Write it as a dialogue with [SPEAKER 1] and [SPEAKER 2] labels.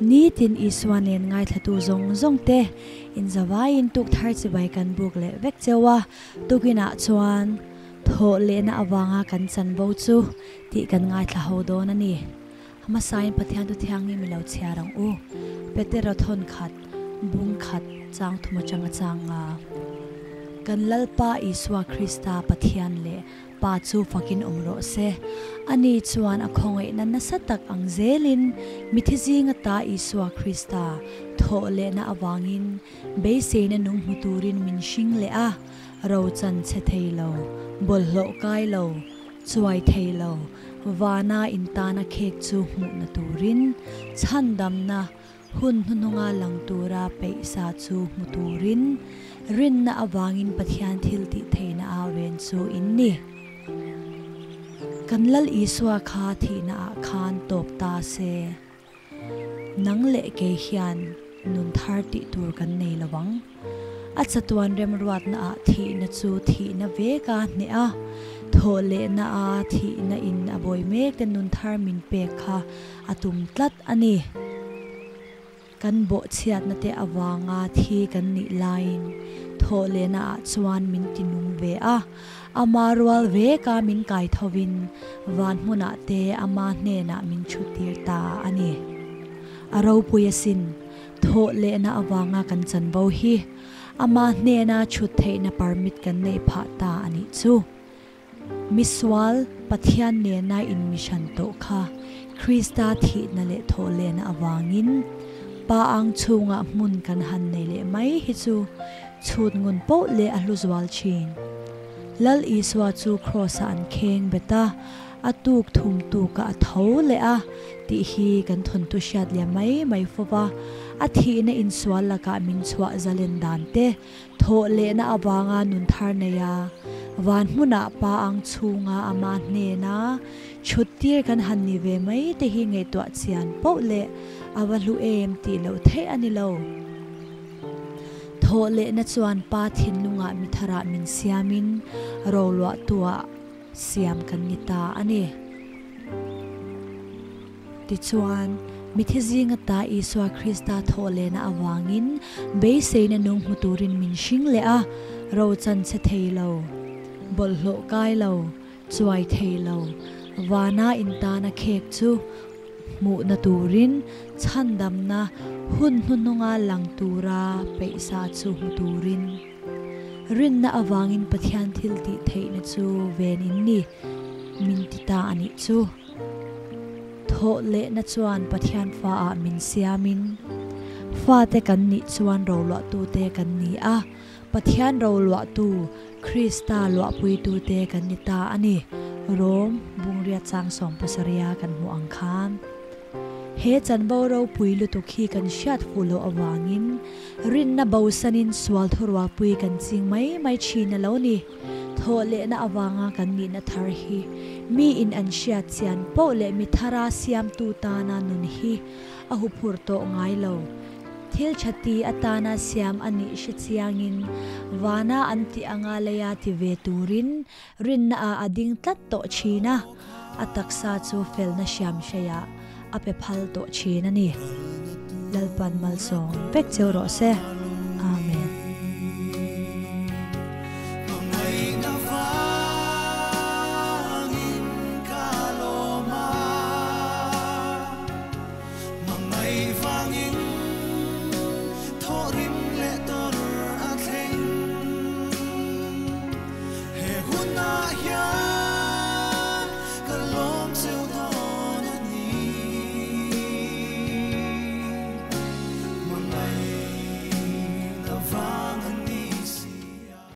[SPEAKER 1] Nitin Isua nen ngaithlatu zawng zawng te inzavaiin tuk thar chibai kan buk leh vek cheu a, tukinah chuan thawh lehna avanga kan chanvo chu tih kan ngaithla ho dawn a ni. Hmasain Pathian thu thianghlim i lo chhiar ang u. Petera thawn khat, bung khat, chang thum atanga chang nga. Kan Lalpa Isua Krista Pathian leh Pa chu fakin awm rawh se. Ani chuan a khawngaihna nasa tak ang zelin mithi zinga ta Isua Krista thawh lehna avangin beiseina nung hmu turin min hring leh a, rochan chhe thei lo, bawlhhlawh kai lo, chuai thei lo, vana intana khek chu hmuhna turin chhandamna Hun hnuhnunga lang tura peihsa chu hmu turin rinna avangin Pathian thil tih theihna a ven chu in ni. Kan Lal Isua kha thihna ah khan tawp ta se, nang leh kei hian nun thar tih tur kan nei lo ang. A chatuan remruatna ah thihna chu thihna vek a hneh a, thawh lehna a thihna in a bawi mek te nun thar min pek kha a tum tlat a ni. Kan bawhchhiatna te avanga thi kan nih laiin thawh lehna ah chuan min ti nung ve a, ama rual veka min kai thovin van hmunah te ama hnenah min chhutir ta a ni. A ropui asin, thawh lehna avanga kan chanvo hi ama hnena chhut theihna permit kan neih phah ta a nih chu. Misual, Pathian nena inmishan tawh kha Krista thihna leh thawhlehna avangin Pa ang chhungah hmun kan han nei leh mai hi chu chhut ngun poh leh a hlu zual thin. Lal Isua chu Kraws-ah an kheng bet a, a tuk thum tukah a tho leh a tih hi kan thawntu hriat leh mai mai fo va, a thihna insual lakah min chhuah zalen dan te Thawh lehna avanga nun thar nei a, van hmunah pa ang chhunga ama hnena chhut tir kan han ni ve mai te hi ngaihtuah chian poh leh a va hlu em tih loh theih a ni lo. Thawh lehna chuan pa thinlungah mi tharah min siamin roluahtuah siam kan ni ta a ni. Tichuan, mithi zinga ta Isua Krista thawh lehna avangin beiseina nung hmu turin min hring leh a, rochan che thei lo, bawlhhlawh kai lo, chuai thei lo, vana intana khek chu hmuhna turin chhandamna hun hnuhnunga lang tura peihsa chu hmu turin rinna avangin Pathian thil tih theihna chu ven in ni min ti ta a nih chu. Thawh lehna chuan Pathian faah min siamin, fate kan nih chuan roluahtute kan ni a, Pathian roluahtu, Krista luahpuitute kan ni ta a ni, Rom, Bungriat chang sawmpasarih-a kan hmuh ang khan. He chanvo ropui lutuk hi kan hriat fuh loh avangin rinna bosanin sual thurualpui kan ching mai mai thin a lo ni. Thawh lehna avanga kan nihna thar hi miin an hriat chian poh leh mi thara siamtu tana nun hi a huphurh tawh ngai lo. Thil tha ti atana siam a nih hre chiangin vana an tih anga leia ti ve turin rinnaah a ding tlat tawh thin a, a taksa chu felna hriam hreiah a pe phal tawh thin a ni. Lalpan malsawm vek cheu rawh se.